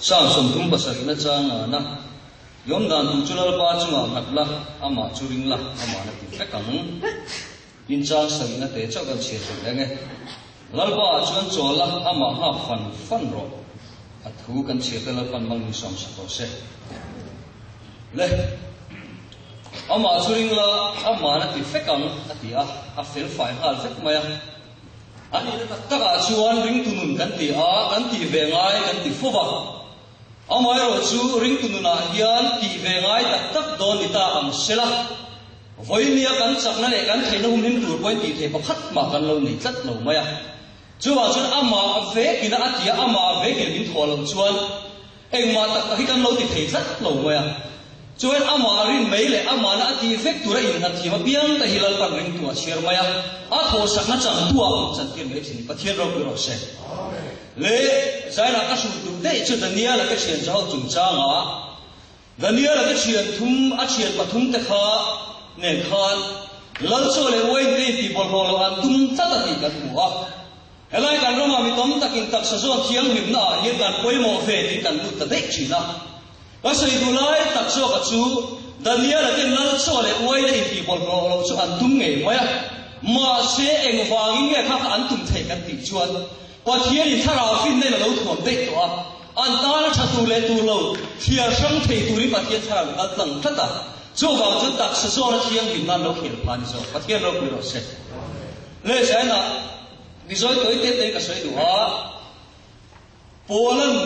Psalm 37na chang ana, I awm dan tur chu Lalpa chungah nghat la, amah chu ring la, amah na ti vek ang. Tin chang sarihna te chauh kan chhiar theih reng e. Lalpa ah chuan chawl la, amah nghak fan fan rawh. A thu kan chhiar te Lalpan mal min sawm sak rawh se. Le, amah chu ring la, amah na ti vek ang, a ti a, a fel fai nghal vek mai a. A nihna tak takah chuan ringtu nun kan ti a, kan tih ve ngai kan ti fo va. Amaherawhchu ringtu nunah hian tih ve ngai tak tak dawn ni ta ang sela, vawinia kan chakna leh kan theihna humhim tur pawhin tih theih pakhat mah kan lo nei tlat lo mai a. Chuvang chuan amah vekina a ti a, amah vekin min thawh loh chuan Engmah tak tak hi kan lo ti thei tlat lo mai a. Chuan amah rin mai leh amahna a tih vek tura innghat thiam apiang te hi Lalpan ringtu a chhiar mai a, a thawhsakna changtu-ah min chantir mai thin. Pathian ropui rawh se. Le Zaina ka hrul duh daih chu Daniel-a te thian zaho chungchangah Daniel-a te thian thum, a thian pathum te kha nen khan Lal chaw leh uain te intih bawlhhlawh loh an tum tlat a tih kan hmu a. Helai kan ramah mi tam takin taksa zawn thianghlimna ah hian kan pawimawh ve tih kan lut ta daih thin a. Ka sawi duh lai tak zawka chu Daniel-a ten lal chaw leh uaina intih bawlhhlawh loh chu an tum ngei mai a. Mahse engvangin nge kha kha an tum theih kan tih chuan Pathianin thlarau finna in a lo thuam daih tawh a, an tana tha tur leh tur lo thliar hrang thei turin Pathian thlarau in kal tlang tlat a. Chuvang chuan taksa zawna thianghlimna an lo khel pha a ni zawk. Pathian ropui rawh se. Leh China. Mizawi tawi te te ka sawi duh a, Poland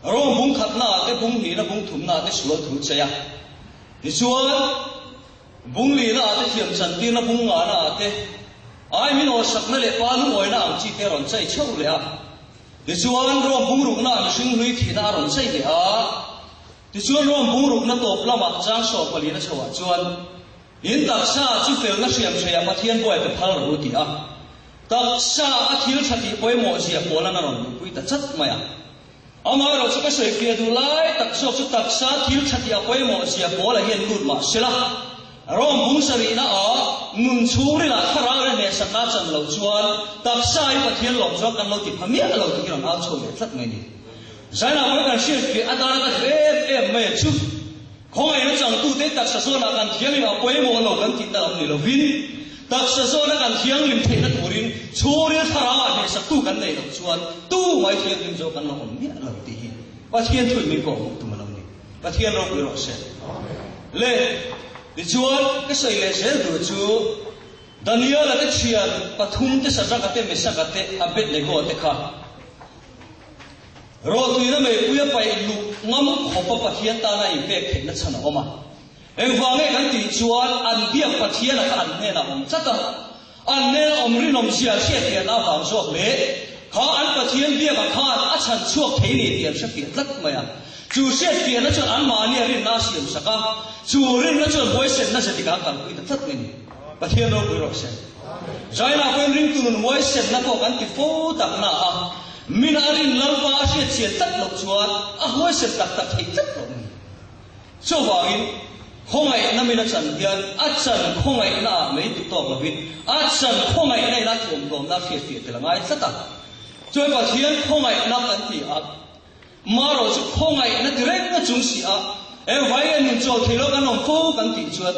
rawng bung khatna ah te bung hnihna bung thumna ah te sual thu chei a, tichuan bung lihna ah te thiam chantirna bung ngahna ah te ai min awsakna leh pa lungawina ang chi te a rawn chei chho leh a, tichuan rawng bung rukna ah mihring hlui thihna a rawn chei leh a, tichuan rawng bung rukna tawp lamah chang sawmpalina chho ah chuan In taksa chu felna hriam hreia Pathian buai pe phal rawh u ti a, taksa a thil tha tih pawimawh zia pawlan a rawn luhpui ta chat mai a. Amaherawh chu ka sawifiah duh lai tak zawk chu taksa thil tha tih a pawimawh zia pawla hian lut mah sela, Rome bung sarihna ah nun chhungrilah thlarau leh hnehsakna a chan loh chuan taksa hi Pathian lawm chuan kan lo ti pha miah lo tih hi rawn au chho leh tlat mai a ni. Zainah pawhin kan hriatfiah atana ka duh em em mai a chu. Khawngaihna changtute taksa zawnah kan thianghlim a pawimawh lo kan tih ta lam ni lovin, taksa zawna kan thianghlim theihna turin chhungril thlarauah hnehsaktu kan nei loh chuan tu mai thianghlim zawk kan lo awm miah lo tih hi Pathian thuin min kawhhmuh tum a lo ni. Pathian ropui rawh se. Le, tichuan ka sawi leh zel tur chu Daniel-a te thian pathum te Sadraka te Mesaka te Abednego te kha Rawhtuina meipuia paih luh ngam khawpa Pathian tana inpek theihna chhan a awm a. Engvang nge kan tih chuan an biak Pathiana kha an hnenah awm tlat a, an hnena awm rinawmzia hriatfiahna avang zawk leh kha an Pathian biakah khan a chhan chhuak thei ni tih an hrefiah tlat mai a. Chu hriatfiahna chuan anmahnia rinna a siamsak a, chu rinna chuan huaisenna zetikah a kalpui ta tlat mai a ni. Pathian ropui rawh se. China pawhin ringtu nun huaisenna pawh kan ti fo takna a. Min a rin Lalpa a hriatchian tlat loh chuan a huaisen tak tak thei tlat loh a ni. Chuvangin, khawngaihna min a chan hian a chan khawngaihna ah mai duh tawk lovin a chan khawngaihna in a thuamhlawmna a hriatfiah tel a ngai tlat a. Chuan Pathian khawngaihna kan ti a, marawh chu khawngaihna ti reng a chung si a, engvai nge nun chawl thei lo kan awm fo kan tih chuan,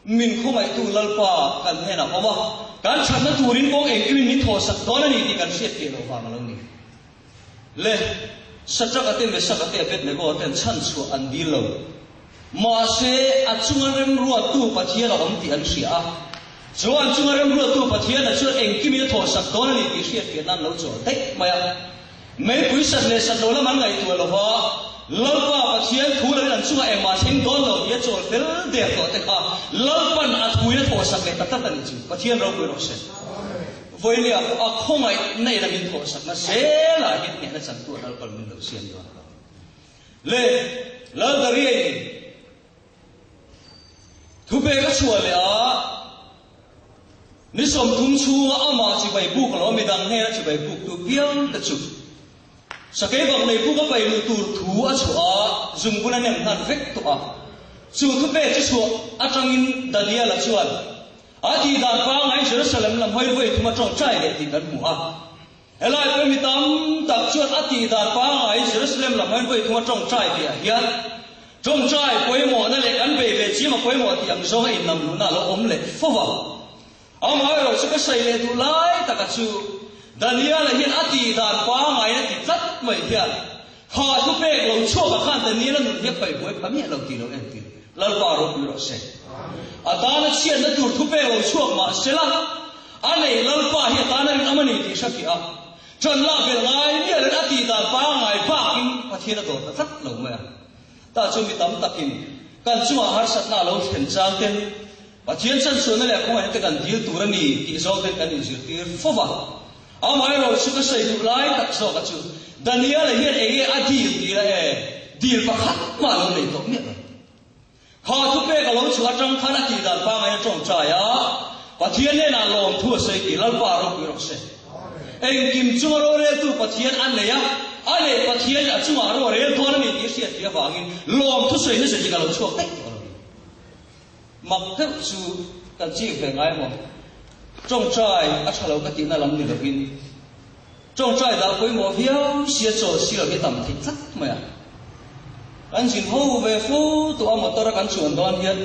Min khawngaihtu Lalpa kan hnenah awm a, kan thatna turin kawng engkimin min thawhsak dawn a ni tih kan hriat piah loh vang a lo ni. Le, Sadraka te, Mesaka te, Abednego ten chhanchhuah an dil lo. Mahse, a chunga remruattu Pathian a awm tih an hria a. Chu an chunga remruattu Pathiana chuan engkimin a thawhsak dawn a ni tih hriat piah nan lo chawl daih mai a. Meipui sat leh sat lo lam an ngaihtuah lo va, Lalpa Pathian thu loin an chungah engmah thleng dawn lo tih a chawl fel der tawh te kha Lalpan a thuin a thawhsak leh ta tlat a nih chu. Pathian ropui rawh se. Vawinia pawh a khawngaihna in a min thawhsakna zelah hian hnehna chantu a Lalpan min lo siam dawn a. Le Laldariain Thupek a chhuah leh a, ni 30 chhunga amah chibai buk lo midang hnena chibai buktu piang te chu sakei bak nei buk a pai luh tur thu a chhuah a, zungbun a nem hnan vek tawh a. Chu thupek chu chhuah atangin Daniel-a chuan a tih dan pangngai Jerusalem lam hawi vawi thum a tawngtai leh tih kan hmu a. Helai pawh mi tam tak chuan a tih dan pangngai Jerusalem. Jerusalem lam hawiin vawi thuma tawngtai tihah hian tawngtai pawimawhna leh kan bei ve chiam a pawimawh tih ang zawnga innamluhna a lo awm leh fo va. Amaherawh chu ka sawi leh duh lai taka chu Daniela hian a tih dan pangaiin a ti tlat mai hian kha thupek lo chhuakah khan Daniela nun hi a khawi buai pha miah lo tih lo entir Lalpa ropui rawh se. A tana chhiatna tur thupek lo chhuak mah sela a nei Lalpa hi a tana rinawm a ni tih hre fiah a, ṭan lak vel ngai miah loin a tih dan pangai bakin Pathian a dawr ta tlat lo mai a. Tah chu mi tam takin kan chungah harsatna a lo thlen chang ten Pathian chanchhuahna leh khawngaihna te kan dil tur a ni tih zawk ten kan inzirtir fo va. Amaherawh chu ka sawi duh lai tak zawk a chu Daniela hian eng nge a dil tih la e, dil pakhat mah a lo nei tawh miah lo. Kha thupek a lo chhuah atang khan a tih dan pangai a tawngtai a, Pathian hnenah lawmthu a sawi tih Lalpa ropui rawh se. Engkim chunga roreltu Pathian a nei a, a neih Pathian a chungah ro a rel dawn a ni tih hriat tih avangin lawmthu sawina zetin a lo chhuak daih tawh a lo ni. Mak deuh chu kan chik ve ngai maw? Tawngtai a tha lo ka tihna lam ni lovin tawngtai dah pawimawh viau sia chawl si lo hi tam thei tlat mai a. Kan zin ho ve fo tawh a motor a kan chuan dawn hian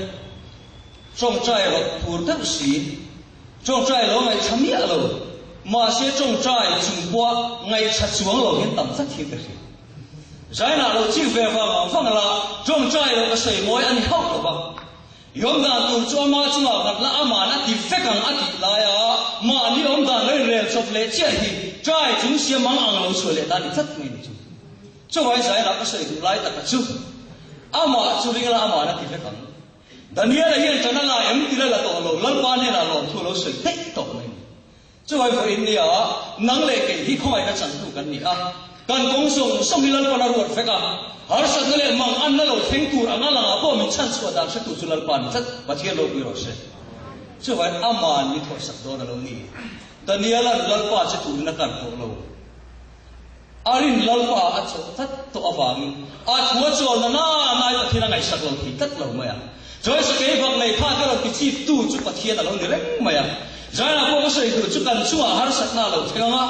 tawngtai rawt phur deuh si, tawngtai lo ngaihthla miah lo, mahse tawngtai chung pawha ngaihthla chuang lo hian tam tlat hi ka hria. Zainah lo chik ve vang ang vang la, tawngtai lo ka sawi mawi a ni hauh lo va. I awm dan tur chu ama chungah nghat la, aman a ti vek ang a tih laia mahni awm dan lo inrel chawp leh chiah hi trai chung siam ang ang lo chhuah leh ta ni tlat mai ni chu. Chuvai Zainah ka sawi duh lai taka chu amah chu ring la aman a ti vek ang. Daniela hian ṭan a la em ti la la tawh lo, Lalpa hnenah lawmthu a lo sawi daih tawh mai ni. Chuai vawiin nia, nang leh kei hi khawngaihna changtu kan ni a, kan kawng zawng zawng hi Lalpan a ruat vek a, harsatna leh mang anna lo thleng tur anga langah pawh min chhanchhuah dan hretu chu Lalpa ni tlat, Pathian ropui rawh se. Chuai aman min thawhsak dawn a lo ni. Daniela'n Lalpa che turin a kar tawh lo. A rin Lalpa a chawh tlat tawh avangin a thu a chawl na na nai Pathian a ngaihsak lo thei tlat lo mai a. Chuan sakei bak nei kha te rawn ti chip tu chu Pathian a lo ni reng mai a. Zainah pawh ka sawi tur chu kan chungah harsatna a lo thleng ang a,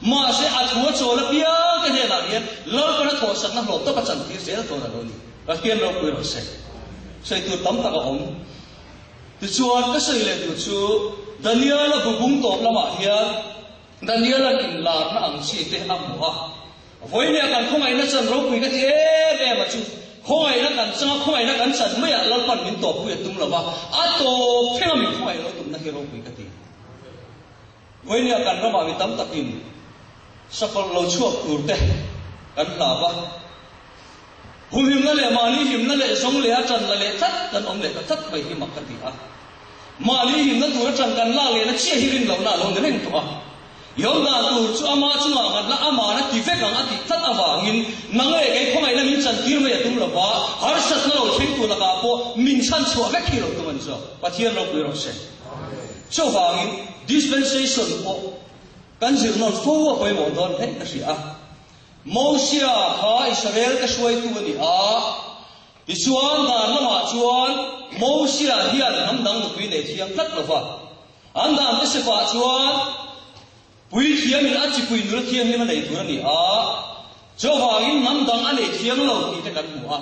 mahse a thu a chawl apiang te hnenah hian Lalpan a thawhsakna hlawm tawp a chantir zel dawn a lo ni. Pathian ropui rawh se. Sawi tur tam tak a awm. Tichuan ka sawi leh tur chu Daniel-a bubung tawp lamah hian Daniel-a'n inlarna ang chi te a hmu a. Vawinia kan khawngaihna chan ropui ka ti em em a chu, khawngaihna kan chang a, khawngaihna kan chan maiah Lalpan min tawppui a tum lo va, a tawp thleng a min khawngaih lo tumna hi ropui ka ti. Vawinia kan ramah mi tam takin sakawlh lo chhuak tur te kan hlau a, humhimna leh mahni himna leh zawng leh a chan la leh tlat kan awm leh ta tlat mai hi mak ka ti a. Mahni himna tura ṭan kan lak lehna chiah hi rin lohna a lo ni reng tawh a. Yawm dan tur chu ama chungah nghat la, aman a ti vek ang a tih tlat avangin nang leh kei khawngaihna min chantir mai a tum lo va, harsatna lo thleng tur lakah pawh min chhan chhuah vek hi lo tum a ni zawk. Pathian ropui rawh se. Chuvangin dispensation pawh kan zir nawn fo a pawimawh dawn hle ka hria a. Mosia kha Israel te hruaitu a ni a. Tichuan, dan lamah chuan Mosia hian hnam dang nupui nei thiang tlat lo va. An dan te sepah chuan puithiamin a chipui nula thianghlim a nei tur a ni a, chuvangin hnam dang a nei thiang lo tih te kan hmu a.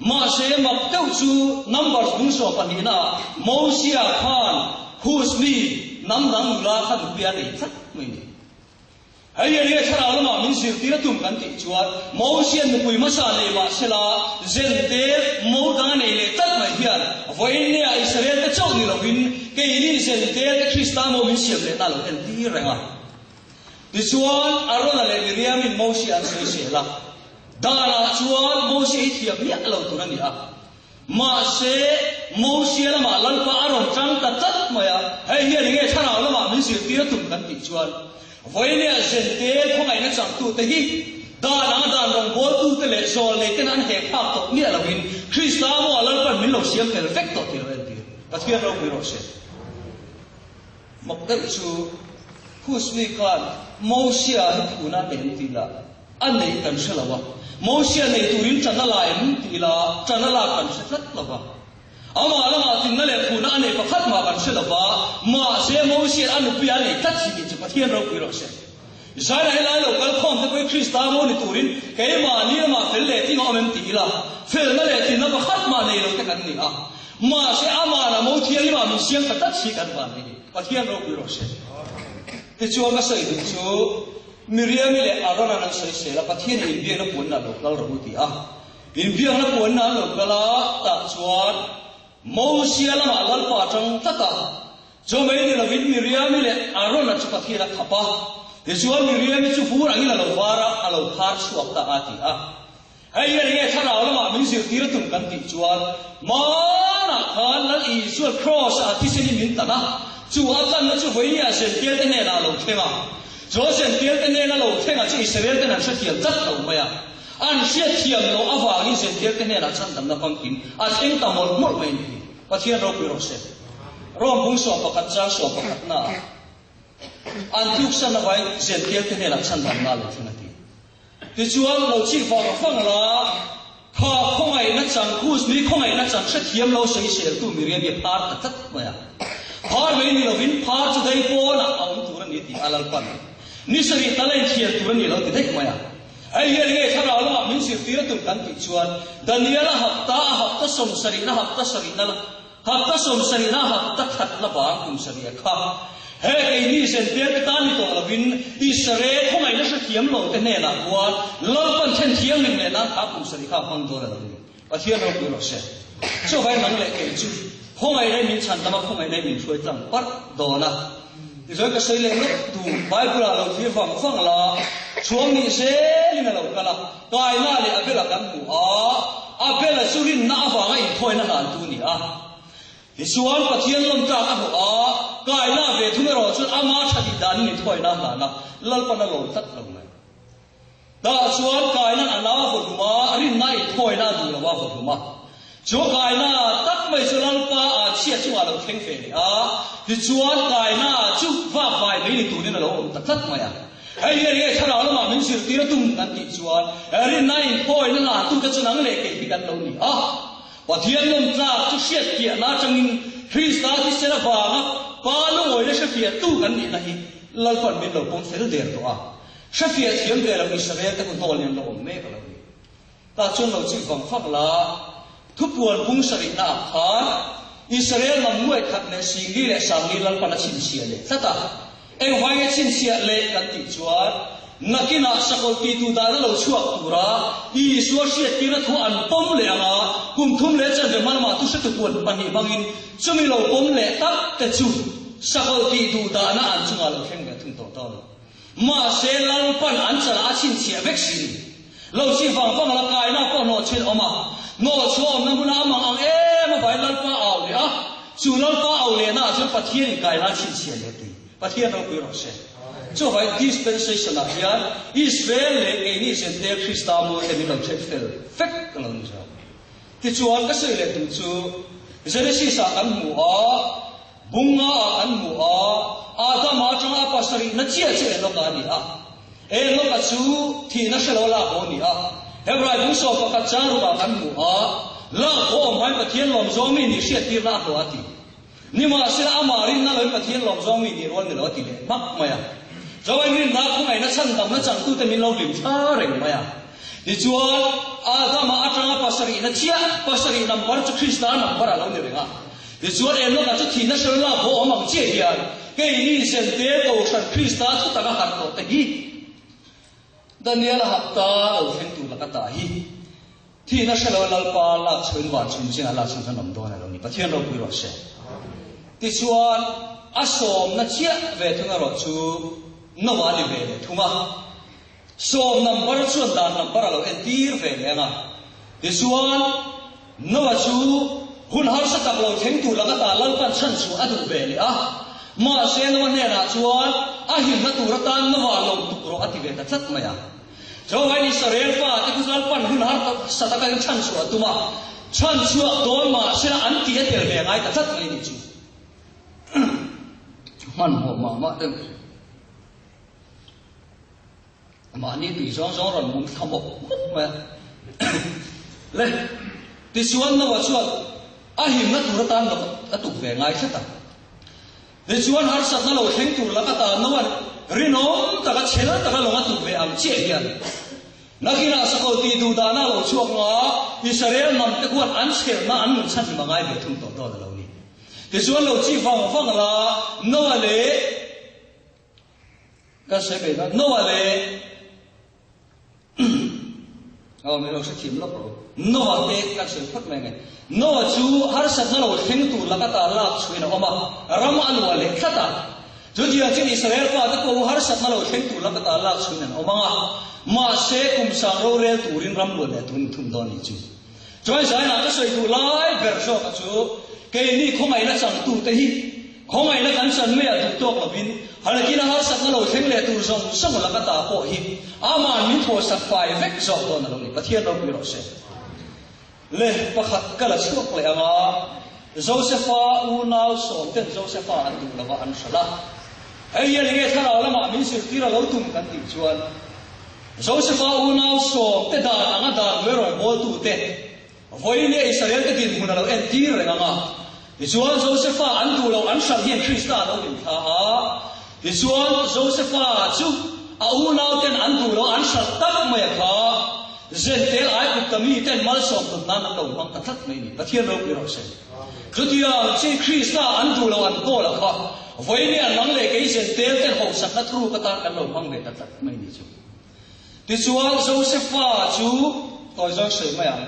Mahse, mak deuh chu Numbers bung 12 ah Mosia khan Hus mi hnam dang nula kha nupui a nei tlat mai ni. Hei hian nge thlarau lamah min zirtir a tum kan tih chuan Mosian nupui hmasa nei mah sela Zente mo dang a nei leh tlat mai hian vawiin nia Israel te chauh ni lovin keini Zente te Krista mo min siam lehna a lo entir reng a. Tichuan Arona leh Miriamin Mosia an sawi sel a, danah chuan Mosia hi thiam miah lo tur a ni a. Mahse, Mosia lamah Lalpa a rawn tang ta tlat mai a, hei hian enge thlarau lamah min zirtir a tum kan tih chuan, Vawinia Zente khawngaihna changtute hi dan anga dan rawngbawltute leh zawlneiten an hek phak tawh miah loin Krista maw Lalpan min lo siam fel vek tawh tih lo entir Pathian ropui rawh se. Mak deuh chu Husmi khan Mosia hi phuna a nei an tih lah a neih kan hre lo a, Mosia nei turin ṭan a la em tih lah ṭan a lak kan hre tlat lo va. Amah lamah tlinna leh phuna a nei pakhat mah kan hre lo va, mahse Mosia'n a nupuia a nei tlat si tih chu Pathian ropui rawh se. Zaina helai lo kal khawm te pawh hi Krista. Krista mo ni turin keimahni lamah fel leh tling a awm em ti ila, felna leh tlinna pakhat mah nei lo te kan ni a. Mahse, amahna mo thianghlimah min siam ta tlat si kan van ni. Pathian ropui rawh se. Tichuan ka sawi duh chu Miriami leh Aaron-an an sawi sel a, Pathianin inbiakna puanna lo kal rawh u ti a. Inbiakna puanna an lo kal a, tah chuan Mosia lamah Lalpa atang tlat a, Chu mai ni lovin Miriami leh Aaron-a chu Pathian a khap a, tichuan Miriami chu vur angin a lo var a, a lo phar chhuak ta a ti a. Hei hian enge thlarau lamah min zirtir a tum kan tih chuan hmanah khan Lal Isua'n Kraws-ah a thisenin min tan a, chu a tlanna chu vawinia Zentialte hnenah a lo thleng a. Chu Zentialte hnena lo thlengah chu Israelte an hrethiam tlat lo mai a. An hriatthiam loh avangin Zentialte hnenah chhandamna famkim a thleng ta mawlh mawlh mai a ni. Pathian ropui rawh se. Rome bung suah pakhat chang suah pakhatna ah an tluksan avangin Zentialte hnenah chhandamna a lo thleng a ti. Tichuan, lo chik vang vang la, kha khawngaihna chang, Kus mi khawngaihna chang hrethiam lo sawiseltu Miriam hi a phar ta tlat mai a. Phar mai ni lovin phar chu dai pawnah a awm tur a ni tih a Lalpan ni sarih tal a inthian tur a ni lo ti daih mai a. Hei hian nge thlarau lamah min zirtir a tum kan tih chuan Daniel a hapta a hapta sawmsarihna hapta sarihna la Hapta sawmsarihna hapta khat la bang kum sarih a kha. He keini Zential te tan ni tawh lovin Israel khawngaihna hrethiam lo te hnenah khuan Lalpan then thianghlim leh nan kha kum sarih kha a hmang dawn a lo ni. Pathian ropui rawh se. Chuvai nang leh kei chu khawngaihna in min chhan dam a, khawngaihna in min hruai tlang parh dawn a. Tichuan ka sawi leh lawk tu Bible ah lo thlir vang vang la, chhuang nih zelin a lo kal a, Kaina leh Abela kan hmu a, Abela chu rinna avanga inthawina hlantu a ni a. Tichuan Pathian lawm tlak a hlawh a, Kaina ve thung erawh chuan ama tha tih danin inthawina a hlan a, Lalpan a lawm tlat lo mai. Tah chuan Kaina'n a nau a vaw hlum a, rinna inthawina a duh lo a vaw hlum a. Chu Kaina tak mai chu Lalpa a chhia chungah a lo thleng ve leh a, tichuan Kaina chu vak vai mai ni turin a lo awm ta tlat mai a. Hei hian nge thlarau lamah min zirtir a tum kan tih chuan rinna inthawina hlantute chu nang leh kei hi kan lo ni a. Pathian nawm tlak chu hriatfiahna atangin Krista thisen avanga Pa lungawina hrefiahtu kan nihna hi Lalpan min lo pawm fel der tawh a. Hrefiah thiam ve lo Israel te hun hnawl hian lo awm mek a lo ni. Tah chuan lo chik vang vang la, thupuan bung sarihna ah khan Israel lam nuai khat leh singli leh sangli Lalpan a chhinchhiah leh tlat a. Engvai nge chhinchhiah leh kan tih chuan nakinah sakawlh tihtu dan a lo chhuak tura Isua hriattirna thu an pawm leh anga kum thum leh chanve hma lamah thu hretu puan pahnih hmangin chumi lo pawm leh tak te chu sakawlh tihtu dahna an chungah lo thleng ve thung tawh dawn. Mahse, Lalpan an chalah a chhinchhiah vek si ni. Lo chi vang vang la kaina pawh hnawhchhin awm a, hnawhchhuah awmna hmuna a mang ang em avangin Lalpa a au leh a, chu Lalpa au lehna ah chuan Pathianin kaina a chhinchhiah leh tui. Pathian ropui rawh se. Chuvangin dispensation ah hian Israel leh keini Zente Krista mawi te min lo then fel vek a lo ni zawk. Tichuan ka sawi leh duh chu Genesis ah kan hmu a, Bunga ah kan hmu a, Adama atanga a pasarihna chiah chu Enoka a ni a. Enoka chu thihna hre lo lak haw a ni a. Hebrai bung sawm pakhat chang rukah kan hmu a, lak haw awm hmain Pathian lawm zawng mi nih hriattirna a hlawh a ti. Nimahsela amah rinna loin Pathian lawm zawng mi nih rual ni lo a ti leh hmak mai a. Chawain rinna khawngaihna chhandamna changtute min lo hlim thla reng mai a. Tichuan, Adama atanga pasarihna chiah, pasarih number chu Krista number a lo ni reng a. Tichuan, Enoka chu thihna hre lak haw awm ang chiah hian keini Zente Kohhran Krista thutak a harh tawh te hi Daniel-a hapta lo thleng tur laka tah hi thihna hre lo Lalpa lak chhuain van chhun zingah lak chhun chuan awm dawn a lo ni. Pathian ropui rawh se. Tichuan, a sawmna chiah ve thung erawh chu Noah a ni ve leh thung a. Sawm number chuan dan number a lo entir ve leh ang a. Tichuan, Noah chu hun harsa tak lo thleng tur laka ta Lalpan chhan chhuah a duh ve leh a. Mahse, Noah hnenah chuan a himna tur atan Noah lo tuk rawh a ti ve ta tlat mai a. Jehovain Israel fate khu Lalpan hun harsa taka in chhan chhuah a tum a, chhan chhuak dawn mahsela an tih a tel ve ngai ta tlat mai ni chu. Hmanhmawh mah mah deuh. Mahni tui zawng zawng rawn mum thla mawp mawp mai a. Le, tichuan Noah chuan a himna tur atan lo a tuk ve ngai tlat a. Tichuan harsatna lo thleng tur laka ta Noah. Rinawm taka chhel taka lawng a tuk ve ang chiah hian nakinah sakawlh tih duh dahna a lo chhuak nga, Israel hnamte khuan an chhelna an nun chhan hlim a ngai ve thung tawh dawn a lo ni. Tichuan lo chi vang vang la, Noah leh kan sawi mai dawn, Noah leh Aw min lo hrethiam lawk rawh. Noah te kan sawi phawt mai ange. Noah chu harsatna lo thleng tur laka ta lak chhuin a awm a, ram a luah leh tlat a. Chutiang chuan Israel fate pawh hu harsatna lo thleng tur laka ta lak chhuin an awm ang a, mahse kum sang rorel turin ram luah leh tur in thum dawn ni chu. Chuan Zainah ka sawi duh lai ber zawka chu keini khawngaihna changtute hi Khawngaihna kan chan mai ah duh tawk lovin halakina harsatna lo thleng leh tur zawng zawng laka ta pawh hi Aman min thawhsak fai vek zawk dawn a lo ni. Pathian ropui rawh se. Le pakhat ka la chhuak leh ang a, Josefa unau sawmten Josefa an duh lova an hralh a. Hei hian enge thlarau lamah min zirtir a lo tum kan tih chuan Josefa unau sawmte dan anga dan hnuai rawngbawltute Vawiin hi Israel-te dinhmun a lo entir reng ang a. Tichuan, Josefa an duh loh an hralh hian Krista a lo inthla a. Tichuan, Josefa chu a unauten an duh loh an hralh tak mai a kha. Zentel Aigupta miten malsawm tum nan an lo hmang ta tlat mai a ni. Pathian ropui rawh se. Chutiang chi Krista an duh loh an kawl a kha. Vawiin hi an nang leh kei Zentel ten hauhsakna thuruk atan kan lo hmang ve ta tlat mai a ni chu. Tichuan, Josefa chu tawi zawng sawi mai ang,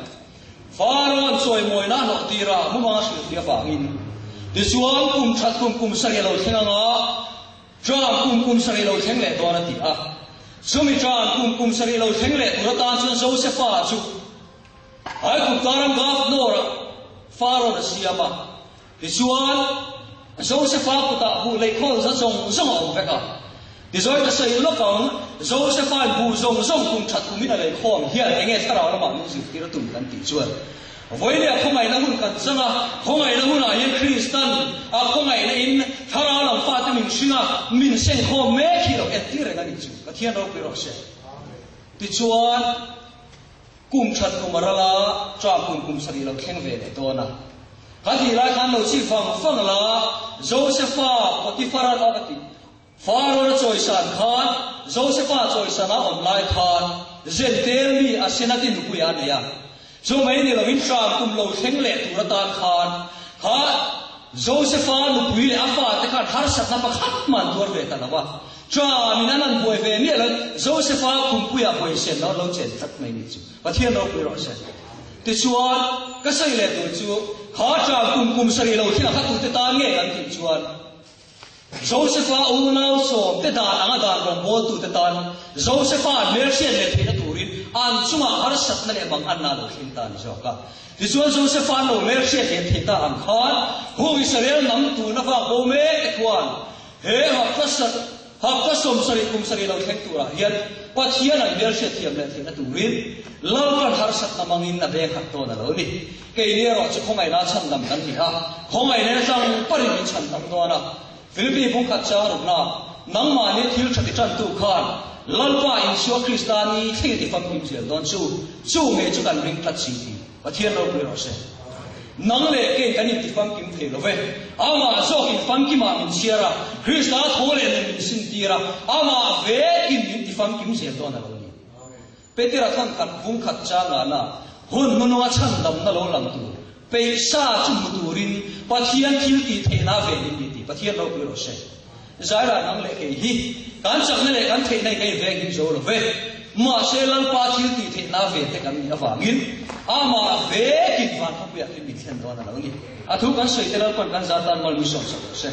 Farao'n chawimawina a hlawh tir a, mumanga hrilhfiah avangin. Tichuan, kum that kum kum sarih a lo thleng ang a, ṭan kum kum sarih a lo thleng leh dawn a ti a. Chumi ṭan kum kum sarih lo thleng leh tur atan chuan Josefa chu Aigupta ram governor-ah Farao'n a siam a. Tichuan, Josefa kutah buh lei khawl za zawng zawng a awm vek a. Tizawi ka sawi lawk ang, Josefa'n buh zawng zawng kum that kumin a lei khawm hian eng nge thlarau lamah min zirtir a tum kan tih chuan, Vawinia khawngaihna hun kan chang a, khawngaihna hunah hian Kristan a khawngaihna in thlarau lam fate min hring a, min sengkhawm mek hi lo entir reng a nih chu. Pathian ropui rawh se. Tichuan. Kum that kum a ral a, ṭah kum kum sarih lo thleng ve leh dawn a. Ka tih lai khan lo chhi vang vang la, Josefa Potiphar-a a ka tih. Farawn a chawisan khan, Josefa chawisan a awm lai khan Zentel mi Asenath-i nupui a nei a. Chu mai ni lovin ṭah kum lo thleng leh tur atan khan kha Josefa nupui leh a fate khan harsatna pakhat mah an tuar ve ta lo a. Ṭamin an han buai ve miah lo, Josefa khumpuiah buaisen lo an lo chen tlat mai nih chu. Pathian ropui rawh se. Tichuan, ka sawi leh tur chu, kha ṭam kum kum sarih lo thil a kha tute tan nge kan tih chuan, Josefa unau sawmte dan anga dan rawngbawltute tan Josefa an hmelhriat leh theihna turin an chungah harsatna leh manganna a lo thleng ta a ni zawk a. Tichuan, Josefa an lo hmelhriat leh theih ta ang khan, hung Israel hnam tuna vak bo mek te khuan, He hapta sat, hapta 70 kum sarih lo thleng turah hian Pathian an hmelhriat thiam leh theihna turin Lalpan harsatna mangin a veng khat dawn a lo ni. Keini erawh chu khawngaihna chhandam kan ni a, khawngaihna tlang parin min chhandam dawn a. Philippi bungkhat chang rukna, Nangmahni thil tha ti tantu khan Lalpa Isua Krista ni thleng i ti famkim zel dawn chu, chu ngei chu kan ring tlat si ti. Pathian ropui rawh se. Nang leh kei kan inti famkim thei lo ve. Amah zawk in famkimah min chhiar a, Krista tho leh nun min sintir a, amah vekin min ti famkim zel dawn a lo ni. Petera thawn khat vung khat changahna hun hnununga chhandamna lo lang tur peihsa chu hmu turin Pathian thil tih theihna venin min ti. Pathian ropui rawh se. Zaira nang leh kei hi kan chakna leh kan theihna hi kan inveng him zo lo ve. Mahse Lalpa thil tih theihna ve te kan nih avangin amah vekin van khawpuiah khin min thlen dawn a lo ni. A thu kan sawi te Lalpan kan zar tan mal min sawmsak rawh se.